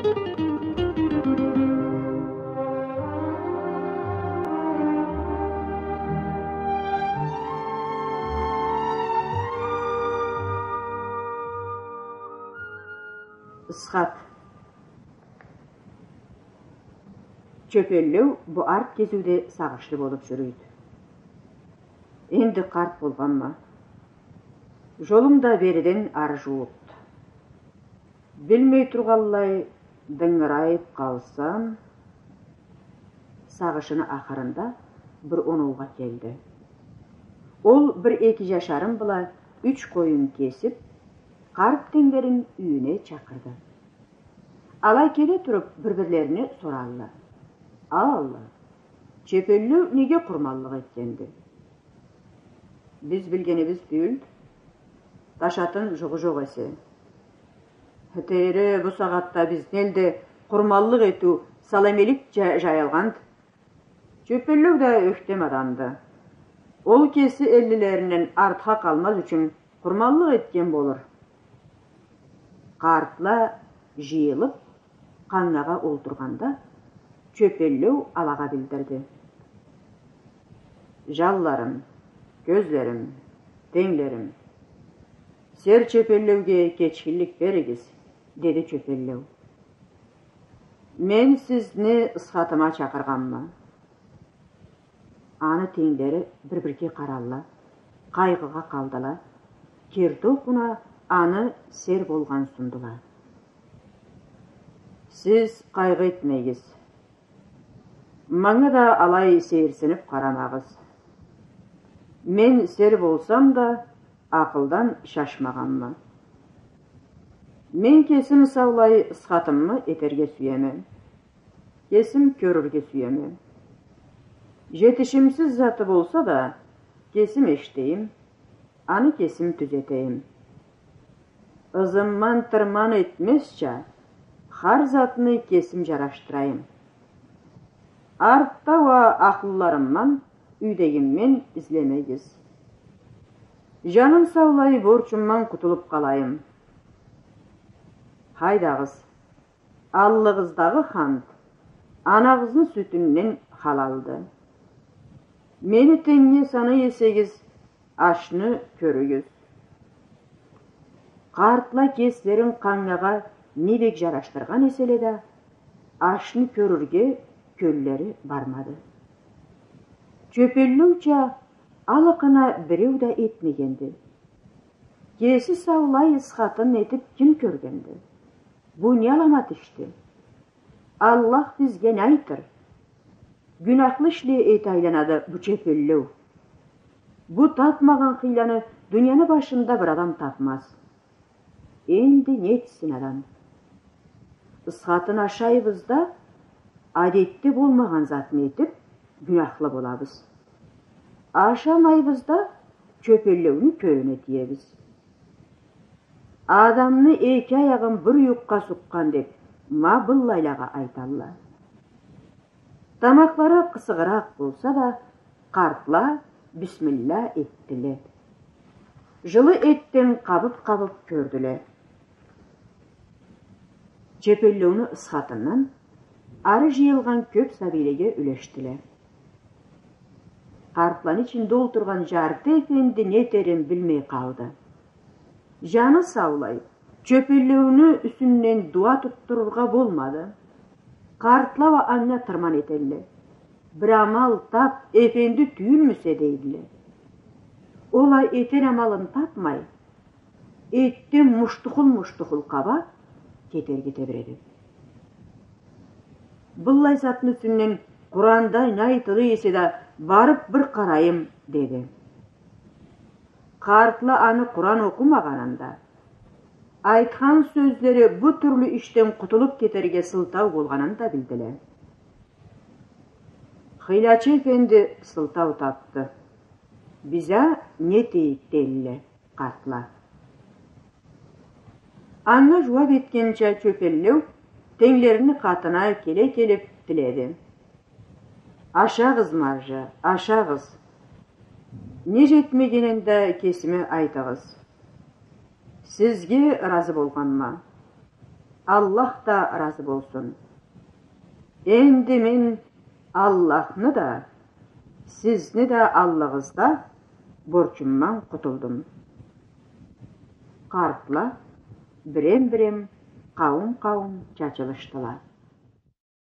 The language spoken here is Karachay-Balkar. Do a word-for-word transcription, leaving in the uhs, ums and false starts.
Ысхат. Чёпеллеу бу арт кезиуде сагъышлы болуп жюрюйдю. Энди къарт болгъанма. Жолум да бериден ары жууукъду. Билмей тургъанлай дынгырайып къалсам, сагъышыны ахырында бир оноугъа келди. Ол бир эки жашарын бла юч къоюн кесип, къарт тенглерин юйюне чакъырды. Ала келе туруп, бир-бирлерине соралла: «Алла, Чёпеллеу неге къурманлыкъ этгенди?» «Биз билгенибиз тюйюлдю. Ташатын жугъу жокъ эсе». «Тейри, бу сагъатда бизни элде къурманлыкъ этиу салам-элик жа-, жайылгъанды. Чёпеллеу да ёхтем адамды. Ол кеси эллилеринден артха къалмаз ючюн къурманлыкъ этген болур». Къартла жыйылып, къангагъа олтургъанда, Чёпеллеу алагъа билдирди: «Жанларым, кёзлерим, тенглерим, сер Чёпеллеуге кечгинлик беригиз», — деди Чёпеллеу. «Мен сизни ысхатыма чакъыргъанма». Аны тенглери бир-бирге къаралла, къайгъыгъа къалдыла. Керти окъуна аны сер болгъан сундула. «Сиз къайгъы этмегиз. Манга да алай сейирсинип къарамагъыз. Мен сер болсам да, акъылдан шашмагъанма. Мен кесим саулай ысхатымы этерге сюеме. Кесим кёрюрге сюеме. Жетишимсиз заты болса да, кесим эшитейим, аны кесим тюзетейим. Ызымдан тырман этмезча, хар затны кесим жарашдырайым. Артда уа акъыллыларымдан, юйдегимден излемегиз. Жаным саулай борчумдан къутулуп къалайым. Хайдагъыз, аллыгъыздагъы хант анагъызны сютюнден халалды. Мени тенгге санай эсегиз, ашны кёрюгюз». Къартла кеслерин къангагъа не бек жарашдыргъан эселе да, ашны кёрюрге кёллери бармады. Чёпеллеуча алыкъына биреу да этмегенди. Кеси саулай ысхатын этип ким кёргенди? Бу не аламат ишди? Аллах бизге не айтыр? Гюнахлы ишле эте айланады бу Чёпеллеу. Бу тапмагъан хыйланы дунияны башында бир адам тапмаз. Энди не этсин адам? Ысхатын ашайбыз да, адетде болмагъан затны этип, гюнахлы болабыз. Ашамайбыз да, Чёпеллеуню кёлюне тиебиз. Адамны эки аягъын бир юйюкге сукъгъан деп, ма быллайлагъа айталла. Тамакълары къысыгъыракъ болса да, къартла бисмилла этдиле. Жылы этден къабып-къабып кёрдюле. Чёпеллеуню ысхатындан ары жыйылгъан кёп сабийлеге юлешдиле. Къартланы ичинде олтургъан жарты эфенди не этерин билмей къалды. Жаны саулай, Чёпеллеуню юсюнден дуа тутдурургъа болмады. Къартла уа анга тырман этелле. Бир амал тап, эфенди тюйюлмюсе, дейдиле. Ол а этер амалын тапмай, этден муштухул-муштухул къаба кетерге тебиреди. Быллай затны юсюнден Къуранда не айтыла эсе да, барып бир къарайым, деди. Къартла аны Къуран окъумагъанын да, айтхан сёзлери бу тюрлю ишден къутулуп кетерге сылтау болгъанын да билдиле. Хыйлачы эфенди сылтау тапды. Биз а не этейик, делле къартла. Анга жууап этгенча Чёпеллеу тенглерини къатына келе келип тиледи. Ашагъыз, маржа, ашагъыз. Не жетмегенин да кесиме айтыгъыз. Сизге ыразы болгъанма. Аллах да разы болсун. Энди мен Аллахны да, сизни да аллыгъызда борчумдан къутулдум. Къартла бирем-бирем, къауум-къауум чачылышдыла.